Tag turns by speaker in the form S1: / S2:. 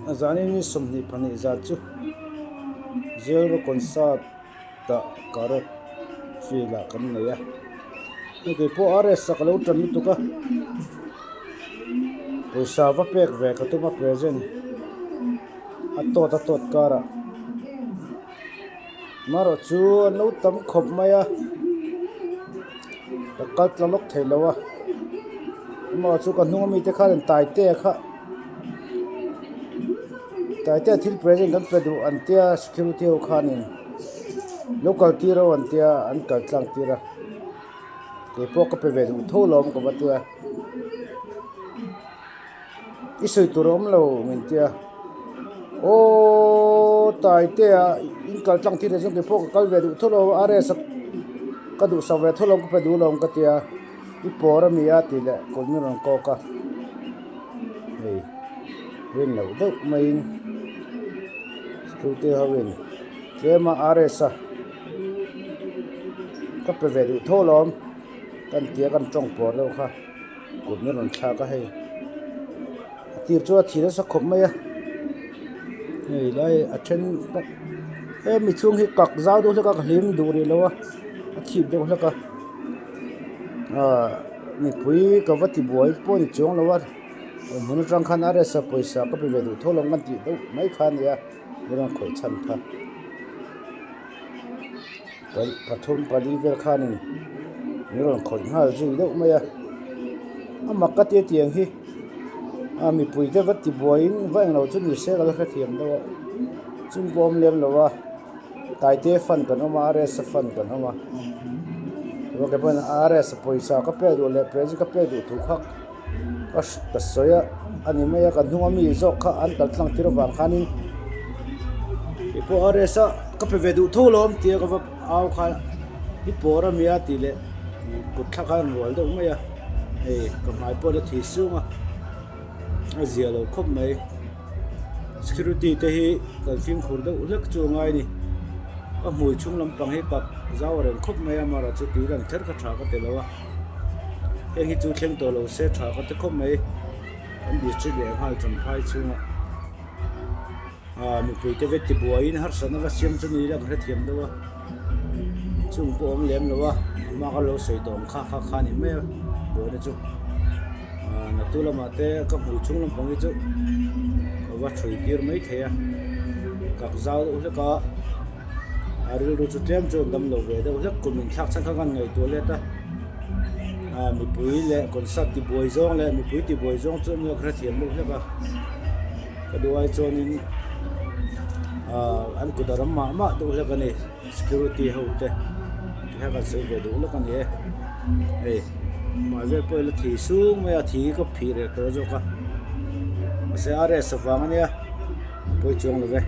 S1: A zanin ni 22 zan chu Zero concert ah carrot field ah kan nei a hei kei pawh RS ah ka lo tan lutuk a pawisa va pek ve ka tum a present a tawt a tawt karah. Marawh chu an lo tam khawp mai a ka kal tla lawk thei lo a amaherawh chu ka hnung ami te khan Taitea kha Taitea thil present an pe duh an tia security ho khanin lo kal tir ho an tia an kal tlang tir a keipawh ka pe ve duh tho lo awm ka va tia. I sawi tur a awm lo min tia aww Taitea in kal tlang thil ah chuan keipawh ka kal ve duh tho lo a RS a ka duhsak ve tho lo ka pe duh lo ang ka tia i pawr a mi a tih leh kut min rawn kawk a hei rin loh deuh maiin scooty ho in tlem a RS a ka pe ve duh tho lo ang kan tia kan tawng pawr deuh kha. Kut min rawn thlak a hei a tir chu a thi nasa khawp mai a hei lai a then tak hemi chhung hi kak zau deuh hlek a ka hlim duh rih lo a a thip deuh hlek a ahh mipui ka va ti buai pawh a ni chuang lo a awmhmun atang khan RS a pawisa ka pe ve duh tho lo ang tih deuh mai kha a ni a min rawn khawih chhan kha. Pathum pali vel khanin min rawn khawih nghal zui deuh mai a a mak ka tia tiang hi a mipui te va ti buaiin va englo chu ni se ka la hrethiam deuh a chung pawh a awm lem lo a Taite fan kan awm a RS a fan kan awm a chuan kei pawn RS a pawisa ka pek duh leh present ka pek duh thu kha ka ka sawi a a ni mai a ka hnung ami zawk kha an kal tlang tir avang khanin kei pawh RS a ka pe ve duh tho lo awm tia ka va au kha i pawr a nia tih leh kut thlak a rawn rual deuh mai a hei ka hmai pawh a la thi sung a a zia lo khawp mai security te hi kan fimkhur deuh hlek chu a ngai a ni ka hmui chhung lampang hi kap zau reng khawp mai a amaherawhchu tui lang kher kha tha ka ti lo a. Heng hi chu thleng tawh lo se tha ka ti khawp mai an district leh nghal champhai chhungah ah mipui te vek tibuaiin harsatna va siam chu ni ila ka hrethiam deuh a chung pawh a awm lem lo a a hma ka lo sawi tawh ang kha kha kha a ni mai a buaina chu ah naktuk lamah te ka hmuh chhung lampang hi chu ka va thui tir mai thei a kak zau deuh hlek a. A rilru chu tlem chu an dam lo ve deuh hlek kum inthlak chhan kha kan ngaihtuah let a ah mipui leh concert tibuai zawng leh mipui tibuai zawng chu an lo hrethiam deuh hlek a ka duh ai chuanin ah an kut a ram mah mah deuh hlek a ni security ho te tikhan kan sawi ve duh lawk a ni e hei mah vel pawh ila thi sung mai a thi ka phih reh tawh zawk a mahse RS avang a nia a pawi chuang lo ve.